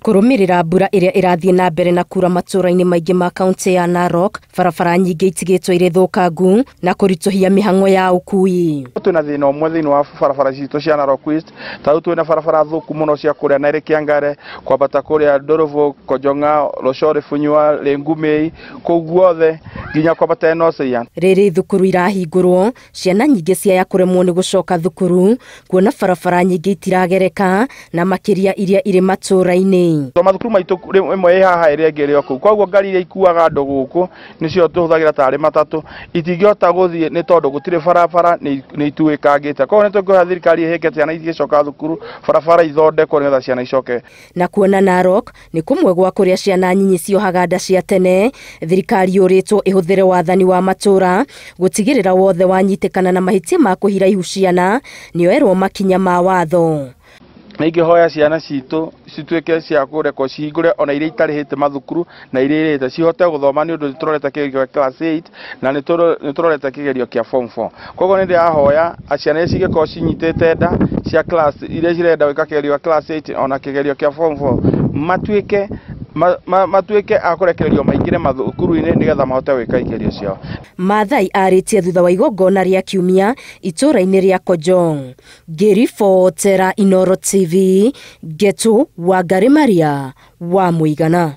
Kũrũmĩrĩra mbura ĩrĩa ĩrathiĩ na mbere na kura matũũra-inĩ maingĩ ma kaunti ya Narok, barabara nyingĩ itigĩtwo irĩ thũkangu na kũritũhia mĩhang'o ya ũkui. Twĩna thĩna ũmwe thĩinĩ wa barabara citũ cia Narok East, ta rĩu twĩna barabara thũku mũno cia kũrĩa Nairi Kĩangare, kwambata kũrĩa Ndũrũbũ, Konjong'a, Loshori, Funyua, Lengumei, kũu guothe nginya kwambata Enoseia. Rĩrĩ thukuru irahingũrwo, ciana nyingĩ ciaya kũremwo nĩ gũcoka thukuru kuona barabara nyingĩ itiragereka na makĩria iria irĩ matũũra-inĩ. To mathukuru maitũ ĩmwe ĩ haha ĩrĩa ĩngĩ ĩrĩ o kũu, koguo ngari iria ikuaga andũ gũkũ nĩcio tũhũthagĩra tarĩ matatũ, itingĩhota gũthiĩ nĩ tondũ gũtirĩ barabara, nĩ ituĩkangĩte. Koguo nĩ tũkũhoya thirikari ĩhĩke ciana igĩcoka thukuru, barabara ithondekwo nĩgetha ciana icoke. Na kuona Narok nĩ kũmwe gwa kũrĩa ciana nyinyi ciohaga nda cia tene, thirikari yũrĩtwo ĩhũthĩre wathani wa matũũra gũtigĩrĩra wothe wanyitĩkana na mahĩtia ma kũhira ihu ciana nĩoerwo makinya ma watho. Nĩ ingĩhoya ciana citũ cituĩke cia kũrekwo cihingũre ona iria itarĩhĩte mathukuru na iria irĩhĩte cihote gũthoma, nĩ ũndũ nĩ tũrorete kĩgerio gĩa class 8 na nĩ tũrorete kĩgerio kĩa form 4. Koguo nĩ ndĩrahoya ciana iria cingĩkorwo cinyitĩte nda cia class iria cirenda gwĩka kĩgerio gĩa class 8 ona kĩgerio kĩa form 4 matuĩke a kũrekererio maingĩre mathukuru-inĩ nĩgetha mahote gwĩka igerio ciao. Maathai arĩtie thutha wa igongona rĩa kiumia itũũra-inĩ rĩa Kojong. Ngĩribotera Inooro TV, Ngetu Wangari Maria wa Mũigana.